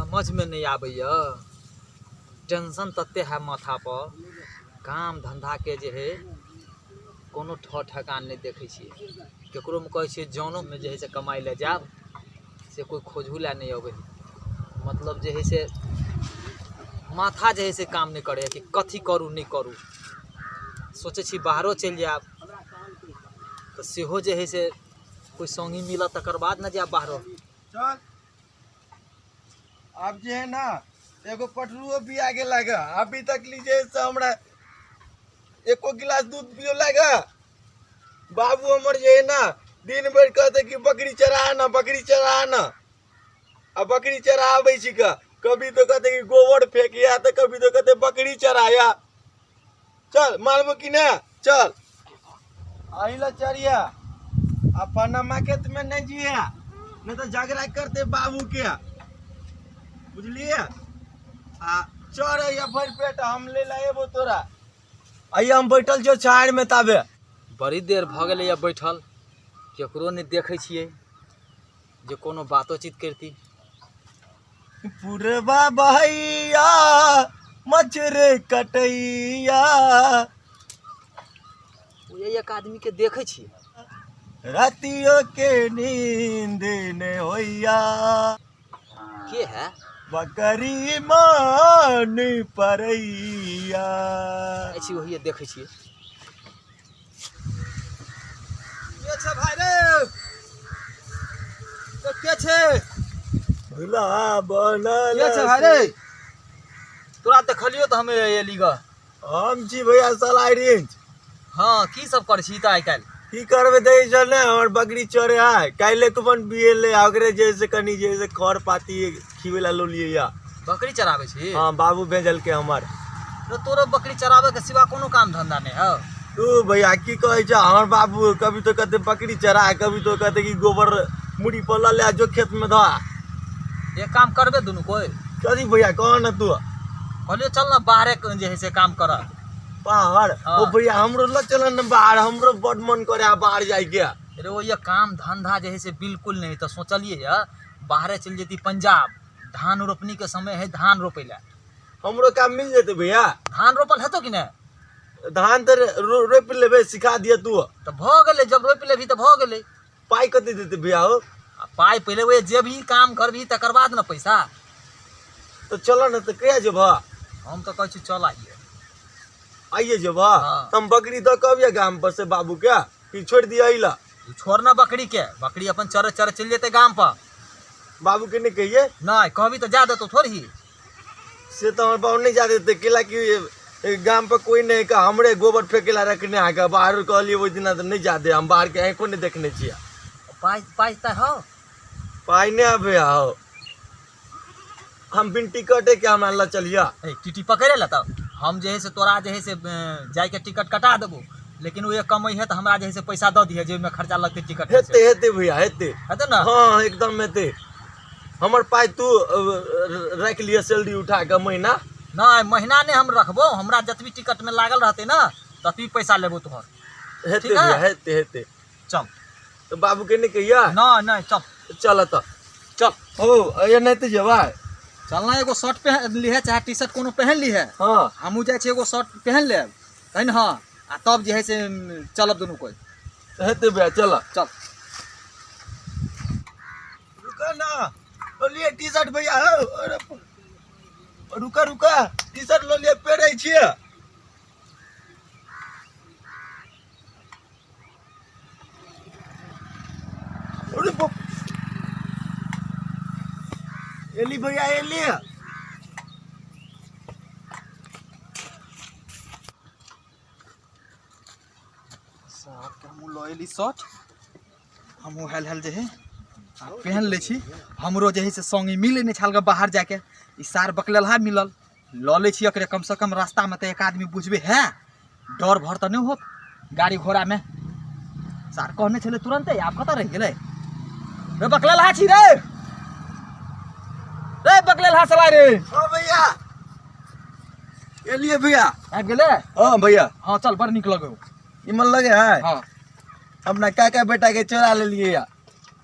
समझमे नहि आबैए टेंशन तते है माथापर काम धन्धाके जे हइ कोनो ठर ठेकान नहि देखै छियै ककरोमे कहै छियै जनोमे जे हइ से कमाइ लए जायब से कोइ खोजहु लए नहि अबै हइ मतलब जे हइ से माथा जे हइ से काम नहि करैए कि कथी करू नहि करू सोचै छी बाहरो चलि जायब तऽ सेहो जे हइ से कोइ सङ्गी मिलत तकर बाद ने जायब बाहरो चल आब जे है ना एगो पटरुओ बिया गेल ग अभी तक लीजे से हमरा एको गिलास दूध पियो लागा बाबू हमर जे है ना दिन भरि कहते कि बकरी चरा ना बकरी चरा ना आ बकरी चराबै छी का कभी तो कहते कि गोबर फेंकिया तो कभी तो कहते बकरी चराया चल मारबो कि ना चल अहिला चढ़िया अपन मार्केट में नहीं जिया नहीं तो झगड़ा करते बाबू के बुझलिए आ चढ़ या भरि पेट हम ले लाएबो तोरा आइया हम बैठल छियो छाड़ में ताबे बड़ी देर भऽ गेलैए बैठल केकरो नहि देखै छियै जे कोनो बातोचीत करती पुरबा बहैया मच्छर कटैया ओ एक आदमीके देखै छियै रातियो के नींद ने होइया के है बकरी मान परैया जाइ छी ओहिए देखै छियै के छै भाइ रे तो के छै भुला बनल के छै भाइ रे तोरा देखलियो तऽ हम एली ग हम छी भैया सलाई रेंज हँ की सब करै छी तऽ आइ काल्हि की करबै देखै छौ ने हमर बकरी चरे है काल्हि कुमन बिएले आ ओकरे जे से कनि जे से खर पाती खिबै ला लोलियै या बकरी चराबै छी हँ बाबू भेजलकै हमर रे तोरो बकरी चराबै के सिवा कोनो काम धंधा नहि हौ तू भैया की कहै छ हमर बाबू कभी तो कहते बकरी चरा कभी तो कहते कि गोबर मुड़ी पर लऽ ले जो खेत में धोआ एक काम करबे दुनू कोइ कथी भैया कह न तू कहलियो चल ना बाहरे जे है से काम कर बाहर हाँ। ओ भैया हमरो लऽ चल न बाहर हमरो बड मन करे आ बाहर जाइके अरे वो ये काम धंधा जे है से बिल्कुल नहीं तो सोचलिए ये बाहरे चल जेती पंजाब धान रोपनी के समय है धान रोपे ला हमरो काम मिल जेतै भैया धान रोपल हेतो कि नहीं धान तऽ रोपि लेबै सिखा दिअ तू तो भ गेलै जब रोपि लेबही तऽ भऽ गेलै पाइ कते देतै भैया हो आ पाइ पहिले वएह जेबही काम करबही तकर बाद ने पैसा तऽ चल ने तऽ कहिया जेबह हम तऽ कहै छी चल आइए आइए जेबह हाँ। तऽ हम बकरी दऽ कऽ अबियै गाम पर से बाबूके कि छोड़ि दिअ अइला तू छोड़ ना बकरी के बकरी अपन चरे चरे चलि जेतै गाम पर बाबूके नहि कहियै नहि कहबी तऽ जा देतौ थोड़ी से तऽ हमर बाबू नहि जा देतै कैला कि गाम पर कोई नहि का हमरे गोबर फेंकेला रखने है बाहर कहलियै ओहि दिना तऽ नहि जा दे हम बाहरके आँखो नहि देखने छियै पाइ पाइ तऽ हौ पाइ नहि आबै हौ हम बिन टिकटे के हमरा लऽ चलिया ए टीटी पकड़े ला तब हम जे है से तोरा जे है से जाइके टिकट कटा देबो लेकिन ओ एक कमै है तऽ हमरा जे है से पैसा दऽ दिहे जे ओहिमे खर्चा लगतै टिकट हेतै हेतै भैया हेतै हेतै ने हँ एकदम हेतै हमर पाइ तू राखि लिअ सैलरी उठा कऽ महीना नहि महीना नहि हम रखबो हमरा जतबी टिकटमे लागल रहतै ने ततबी पैसा लेबो तोहर हेतै ठीक है? भैया हेतै हेतै चल तऽ बाबूके नहि कहिया नहि नहि चल चल तऽ चल हो एनाहिते जेबै चल ना एगो शर्ट पहन लिहे चाहे टी शर्ट कोनो पहन लिहे हँ हमहूँ जाइ छी एगो शर्ट पहन लेब तहन हँ आ तब जे है से चलब दुनू कोइ हेतै भैया चल चल रुका ना लो लिए टी शर्ट भैया हौ, अरे रुका रुका टी शर्ट लो लिए पेरै छियै अरे बाप एली भैया एली साहबके हमहूँ लऽ एली शर्ट हमहूँ हेल हेल जे है आ पहन लै छी हमरो जे है से सङ्गी मिलै नहि छल बाहर जाके ई सार बकलेलहा मिलल लऽ लै छी एकरे कमसँ कम रास्तामे तऽ एक आदमी बुझबै है डर भर तऽ नहि होत गाड़ी घोड़ामे सार कहने छलै तुरन्ते आब कतऽ रहि गेलै रे बकलेलहा छी रे रे बकलेलहा सला रे हाँ भैया एलिए भैया आबि गेलै हाँ भैया हाँ चल बड़ नीक लगौ इमन लगे है हाँ अपना काका बेटा के चोरा लेलिए या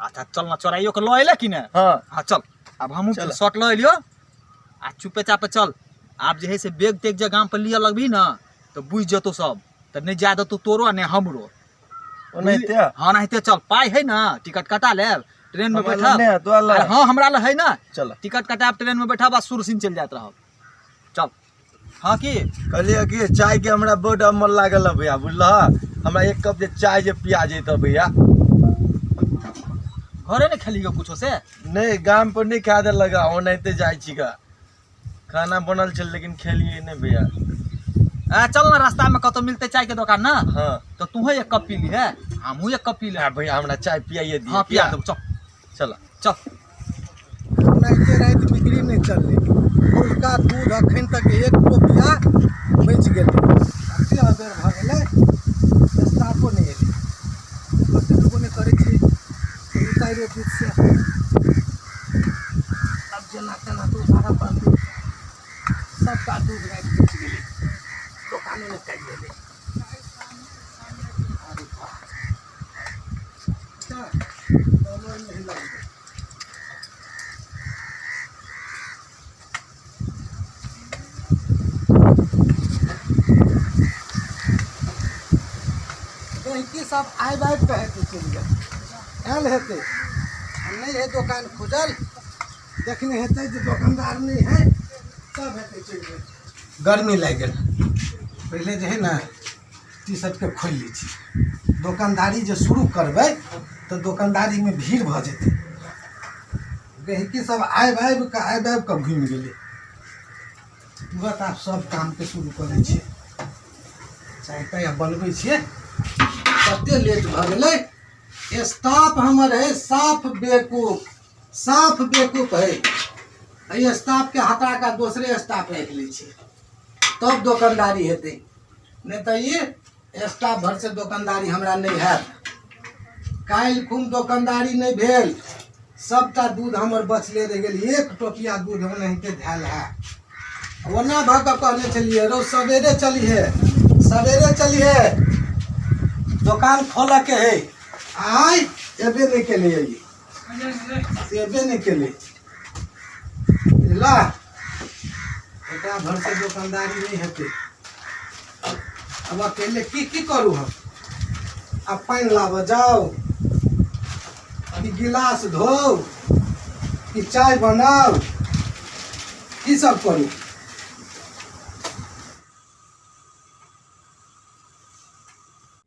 अच्छा चल ना चोराइयो के लऽ अयलै कि ने हाँ हाँ चल आब हमहूँ चल। शर्ट लऽ एलियो आ चुपे चापे चल। आब जे है से बैग तेग जे गाम पर लिअ लगबही ने तऽ बुझि जेतौ सब, तऽ नहि जाय देतौ तोरो आ नहि हमरो। ओनाहिते? हाँ ओनाहिते चल। पाइ है ने, टिकट कटा लेब, ट्रेन में हमरा लग बैठब। नहि है, तोरा लग? अरे हाँ हमरा लग है ना। चल। टिकट कटाब, ट्रेन में बैठब आ सुरसिंह चलि जाइत रहब। चल। हाँ की कहलियै कि चाय के हमरा बड अमल लागल है भैया, बुझलह? हमरा एक कप जे चाय जे पिया जैतऽ भैया। घरे नहि खेलियो कुछो से? नहि, गाम पर नहि खा देलक, ओनाहिते जाइ छी गा। खाना बनल छल लेकिन खेलियै नहि भैया। आ चल ना, रास्ता में कतौ मिलते चाय के दुकान ना। हाँ। तो तू एक कप पी ली है, हमहूँ एक कप पी ले। हाँ भैया, हमरा चाय पियाइए दिअ। हाँ पिया देब, चल। चल। चल। ओनाहिते राति बिक्री नहि चललै, भोरका दूध अखन तक एक टोपिया बचि गेलै। कते अबेर भऽ गेलै, स्टाफो नहि एलै, बतेबो नहि करै छै उतारियो बीचसँ। आब जेना तेना तऽ उतारऽ पड़तै। सबटा दूध राति बचि गेलै, दोकानो नहि काटि गेलै। अरे वाह, नहि लगलै। गहिकी सब आबि आबि कऽ हेतै चलि गेल, आयल हेतै आ नहि है दोकान खुजल, देखने हेतै जे दोकानदार नहि है, तब हेतै चलि गेल। गर्मी लागि गेल। पहिले जे है ने टी शर्टके खोलि लै छी। दोकानदारी जे शुरू करबै तऽ दोकानदारीमे भीड़ भऽ जेतै। गहिकी सब आबि आबि कऽ आबि आबि कऽ घुमि गेलै। तुरत आब सब कामके शुरू कऽ दै छियै, चाय ताय आब बनबै छियै। कते लेट भऽ गेलै। स्टाफ हमर है साफ बेवकूफ, साफ बेवकूफ है। एहि स्टाफके हटा कऽ दोसरे स्टाफ राखि लै छियै तब दोकानदारी हेतै, नहि तऽ ई स्टाफ भरसे दोकानदारी हमरा नहि हैत। काल्हि खुन दोकानदारी नहि भेल, सबटा दूध हमर बचले रहि गेल, एक टोपिया दूध ओनाहिते धयल है। ओना भऽ कऽ कहने छलियै, रौ सवेरे चलिहे, सवेरे चलिहे, दोकान खोलऽके है। आइ एबे नहि केलै, एबे नहि केलै। बुझला, एकरा भरसे दोकानदारी नहि हेतै। आब अकेले की की करू हम? आब पानि लाबऽ जाउ कि गिलास धोउ कि चाय बनाउ, की सब करू?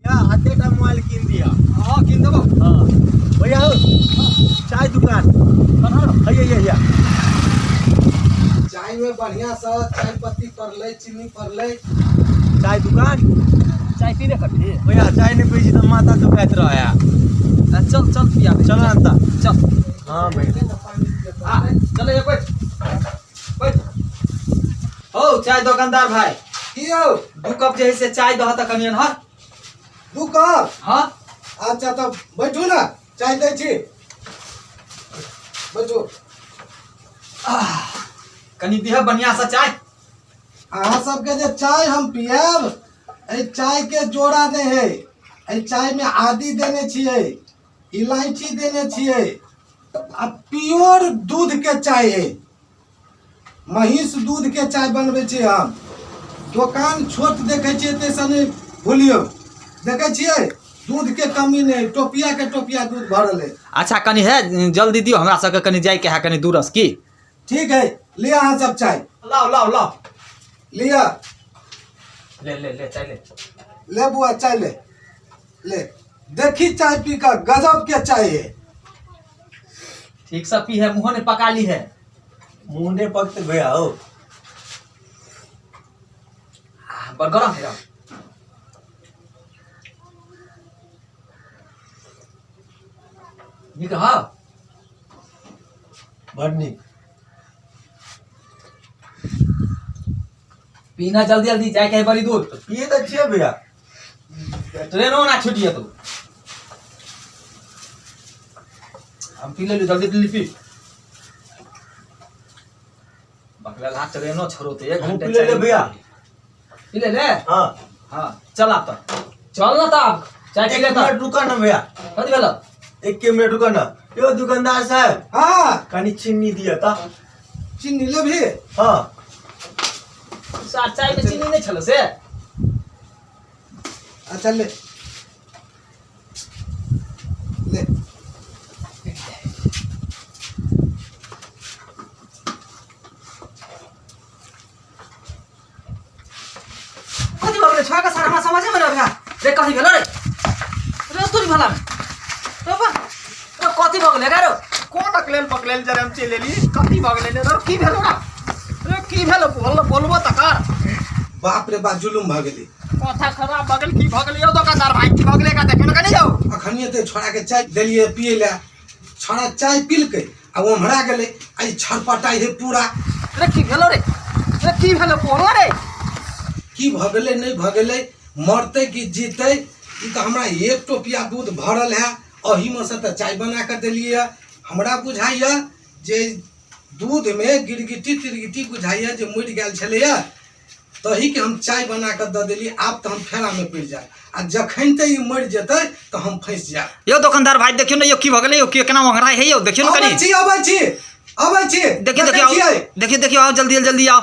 या अतेटा मोबाइल कीन दिया। हाँ कीन देबो। हाँ भैया हो, चाय दुकान हैया हैया। चाय में बढ़िया से चाय पत्ती पड़लै, चीनी पड़लै। चाय दुकान चाय पीबे करबी? भैया चाय नहीं पी छी तऽ माथा दुखाइत रहै। चल चल पिया दे। चल ना तऽ। चल। हाँ भैया। हाँ चल ये बैठ बैठ। हो चाय दुकानदार भाई। की यौ? 2 कप जे है से चाय दह तऽ कनियन। हाँ 2 कप? हाँ। अच्छा तब बैठू ना, चाय दै छी, बैठू। कनि दिह बढ़िया से चाय। अहाँ सबके जे चाय हम पियाब, एहि चाय के जोड़ा नहि है। एहि चाय में आदी देने छियै, इलायची देने छियै, आ प्योर दूध के चाय है, महींस दूध के चाय बनबै छियै हम। दोकान छोट देखै छियै ताहिसँ नहि भूलियौ, देखै छियै दूध के कमी नहि, टोपिया के टोपिया दूध भरल है। अच्छा कनि है जल्दी दियौ, हमरा सबके कनि जाइके है कनि दूरस की। ठीक है, लिअ अहाँ सब चाय। लाओ लाओ लाओ। लिअ। ले ले ले चाय ले। ले बुआ चाय ले ले। देखी चाय पी कऽ गजब के चाय है। ठीक से पी है, मुँह ने पका ली है। मुँह नहीं पकते भैया हो। बड़ गरम है। नीक रह। बड़ नीक। पीना जल्दी जल्दी, जाए के है बड़ी दूर। पिए तऽ छियै भैया। ट्रेनो ना छूटी है तो हम पी लेलु, जल्दी जल्दी पी। बकला ला ट्रेनो छोड़ो तो एक हमहूँ घंटे पी लेलियै चाय भैया। पी ले ले। हाँ। हाँ चल आब तऽ, चल ना तब चाय पी एक ले तऽ। मिनट रुका ना भैया। कथी भेल? एक मिनट रुका ना, यो दुकानदार साहब। हाँ। कनी चीनी दिअ तऽ। चीनी लेबही? हाँ। सार चाय में चीनी नहीं छलो से। अच्छा ले ले। कथी भऽ गेलै छोड़ा के सार हमरा समझे में नहीं आबै रे। कथी भेलो रे? रे तोरी भला रे बा रे कथी भऽ गेलै रे? कोन अकलेल पकलेल जरे हम चलि एली। कथी भऽ गेलै रे? की भेलो रे? रे की भेलो? बोल बोलबो तऽ कर। बाप रे बाप, जुलुम भऽ गेलै। कथा खराब भऽ गेल। की भऽ गेलै यौ दोकानदार भाई? की भऽ गेलै एकरा? देखियौ ने कनि यौ। अखनिए तऽ छोड़ाके चाय देलियै पियै लए, छोड़ा चाय पीलकै आ ओम्हरा गेलै आ ई छरपटाइ है पूरा। रे की भेलो रे? रे की भेलो बोलो रे। की भऽ गेलै नहि भऽ गेलै, मरतै कि जीतै? ई तऽ हमरा एक टोपिया दूध भरल है, एहीमे से तऽ चाय बना कऽ देलियै। हमरा बुझाइए जे दूधमे गिरगिटी तिरगिटी बुझाइए जे मरि गेल छलैए, तहीके हम चाय बना कऽ दऽ देलियै। आब तऽ हम फेरामे पड़ि जायब आ जखन तऽ ई मरि जेतै तऽ हम फँसि जायब। यौ दोकानदार भाई देखियौ ने यौ, की भऽ गेलै यौ? की केना ओंघराइ है यौ? देखियौ ने अबै कनि। छी, अबै छी, अबै छी। देखियौ। देखै देखियौ छियै। देखियौ देखियौ, आउ जल्दी जल्दी आउ।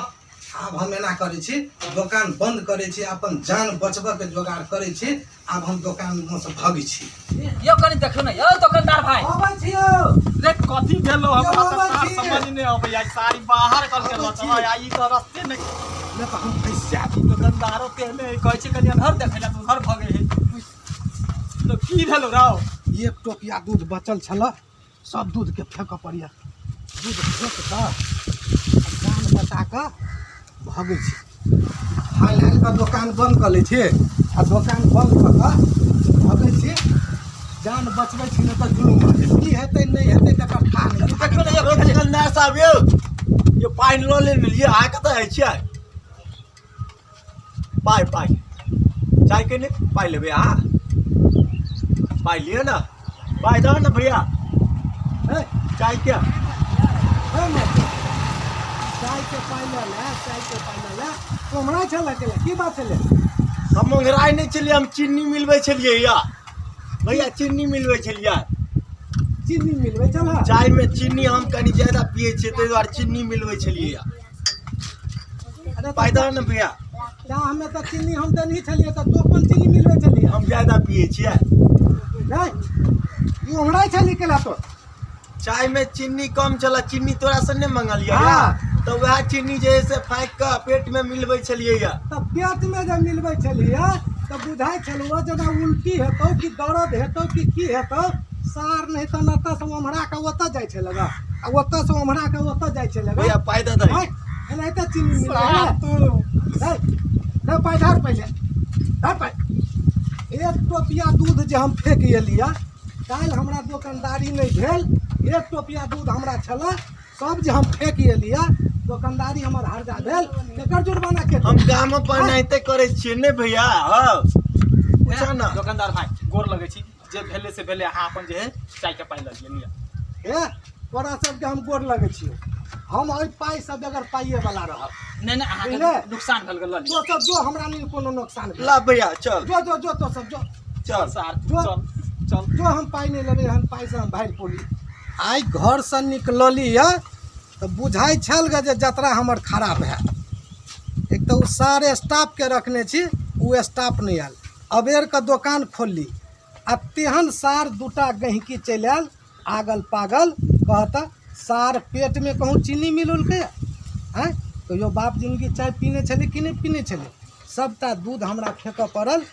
आब हम एना करै छी, दोकान बंद करै छी, अपन जान बचबऽके जोगाड़ करै छी। आब हम दोकानमे से भगै छी। यौ कनि देखियौ ने यौ दोकानदार भाई। अबै छी यौ। रे कथी भेलो? यौ, हमरा तऽ अबै सार छी। समझ नहि अबैया। सारी बाहर कर के अबै छी। लचवा आ ई तऽ रस्ते नहि। नहि तऽ हम फँसि जायब। ई दोकानदारो तेहने है, कहै छै कनि अन्हर देखै ला तऽ उन्हर भऽ गेल है। तो की भेलो राव? एक टोपिया दूध बचल छलऽ, सब दूधके फेकऽ पड़ैए। दूध फेक कऽ आ जान बचा कऽ भगै छी। हाल हाल कऽ दोकान बन्द कऽ लै छी आ दोकान बन्द कऽ कऽ भगै छी, जान बचबै छी, नहि तऽ जुलुम भऽ जेतै। की हेतै नहि हेतै तकर थाह नहि। देखियौ ने यौ, की भेलै? दुकानदार साहब यौ, यो पानि लऽ लेलियै, अहाँ कतऽ जाइ छियै? पाइ पाइ चाय के नहि पाइ लेबै अहाँ? पाइ लिअ ने, पाइ दऽ ने भैया। हे, चाय के हे मास्टर, चायके पाइ लऽ ले, चायके पाइ लऽ ले। कोम्हरा छलऽ केला? की बात छलै? हम ओंघराइ नहि छलियै, हम चीनी मिलबै छलियै या भैया, चीनी मिलबै छलियै। चीनी मिलबै छलऽ? चायमे चीनी हम कनि ज्यादा पियै छियै, ताहि दुआरे चीनी मिलबै छलियै या। अरे पाइ दऽ ने भैया। चाह हमे तऽ चीनी हम देनही छलियै, तऽ तू कोन चीनी मिलबै छलियै? हम ज्यादा पियै छियै। नहीं, ई ओंघराइ छली केला तो? चाय में चीनी कम छलै, चीनी तोरा से नहि मंगलियै? हाँ। तऽ वएह चीनी जे है से फाँकि कऽ पेट में मिलबै छलियै या। तऽ पेटमे जे मिलबै छलियै तऽ बुझाइ छलौ जेना उल्टी हेतौ कि दर्द हेतौ कि की हेतौ सार, नहि तऽ एतऽसँ ओम्हरा कऽ ओतऽ जाइ छलै ग आ ओतऽसँ ओम्हरा कऽ ओतऽ जाइ छलै ग। भैया पाइ दऽ दही। आँय, एनाहिते चीनी मिलबै है? है, दे पाइ, धर पहिले, धर पाइ। एक टोपिया दूध जे हम फेक एलियै, काल्हि हमरा दोकानदारी नहि भेल। एक टोपिया दूध हमरा छलै, सब जे हम फेक एलियै, दोकानदारी हमर हर्जा भेल, केकर जुर्माना के? हम गाम पर एनाहिते करै छियै ने भैया। हँ पूछऽ ने। दोकानदार भाई गोर लगै छी, जे भेलै से भेलै, अहाँ अपन जे है चाय के पाइ लऽ लिअ, लिअ। हे, तोरा सबके हम गोर लगै छियौ। हम एहि पाइसँ बगैर पाइए वाला रहब। नहि नहि, अहाँके बुझले? नुकसान भेल गेल, लऽ लिअ। जो सब जो, हमरा नहि कोनो नुकसान भेल। ला भैया चल। जो जो जो, तो सब जो। चल। सार जो। चल चल। जो, हम पाइ नहि लेबै हन, पाइसँ हम भागि पोली। आइ घरसँ निकलली यऽ तऽ बुझाइ छल गे जे जतरा हमर खराब है। एक तऽ ओ सारे स्टाफके रखने छी, ओ स्टाफ नहि आयल। अबेरके दोकान खोलली आ तेहन सार दूटा गहिँकी चलि आयल आगल पागल। कहत सार पेटमे कहूँ चीनी मिलौलकै? आँय, कहियो बाप जिनगी चाय पीने छलै कि नहि पीने छलै? सभटा दूध हमरा फेकऽ पड़ल।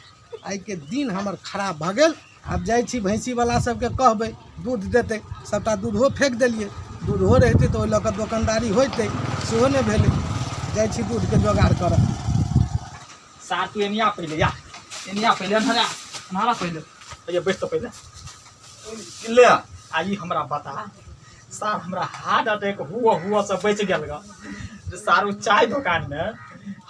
आइके दिन हमर खराब भऽ गेल। आब जाइ छी भैँसीवला सबके कहबै, दूध देतै। सभटा दूधो फेक देलियै। दूधो रहितै तऽ ओहि लऽ कऽ दोकानदारी होइतै, सेहो नहि भेलै। जाइ छी दूधके जोगाड़ करऽ। सार तू एनिया पहिले या एनिया पहिले, अन्हरा अन्हरा पहिले, ये बैठ तो पहिले। ले। आ ई हमरा बता सार, हमरा हार्ट अटैक हुआ हुआ से बचि गेल ग जे सार ओ चाय दोकान में।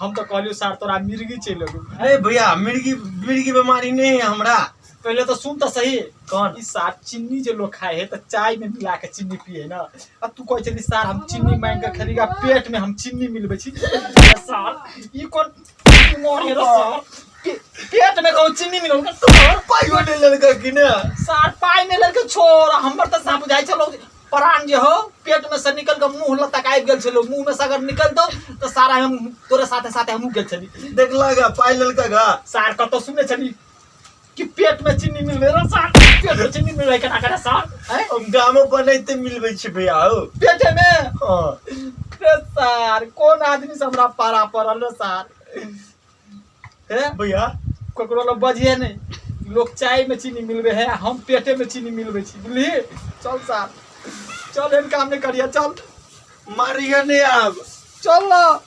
हम तऽ कहलियौ सार तोरा मिर्गी चलि एगो। अरे भैया, मिर्गी मिर्गी बीमारी नहीं है हमरा। पहिले तऽ सुन तऽ सही। कौन? ई सार चीनी जे लोग खाए है तऽ चाय में मिला के चीनी पिए ना, आ तू कहै छली सार हम चीनी मांगि के खेली, पेट में हम चीनी मिलबै छी। सार ई कोन बीमारी है रे सार? पेट में कहूँ चीनी मिलल के तोर। पाइयो नहीं लेलका कि ना? सार पाइ नहि लेलकै, छोड़। हमर तऽ साफ बुझाइ छलौ प्राण जे हो पेट में से निकल के मुंह लग तक आबि गेल छलौ। मुंह में से अगर निकलतौ तऽ सारा हम तोरे साथे साथे हमहूँ गेल छली। देखला गा, पाइ लेलका गा? सार कतौ सुनने छली कि पेट में चीनी मिलबै रे सार? पेट में चीनी मिलबै केना करे सार, आँय? हम गामो पर नहीं मिलबै छै भैया हो। पेटे में? हाँ। रे सार, कोन आदमी से हमरा पारा पड़ल रे सार? हे भैया, ककरो लग बजिए नहीं। लोग चाय में चीनी मिलबे है, हम पेटे में चीनी मिलबे छी, बुझली? चल सार चल, एहन काम नहीं करिए, चल। मारिए नहीं आब। चल ना।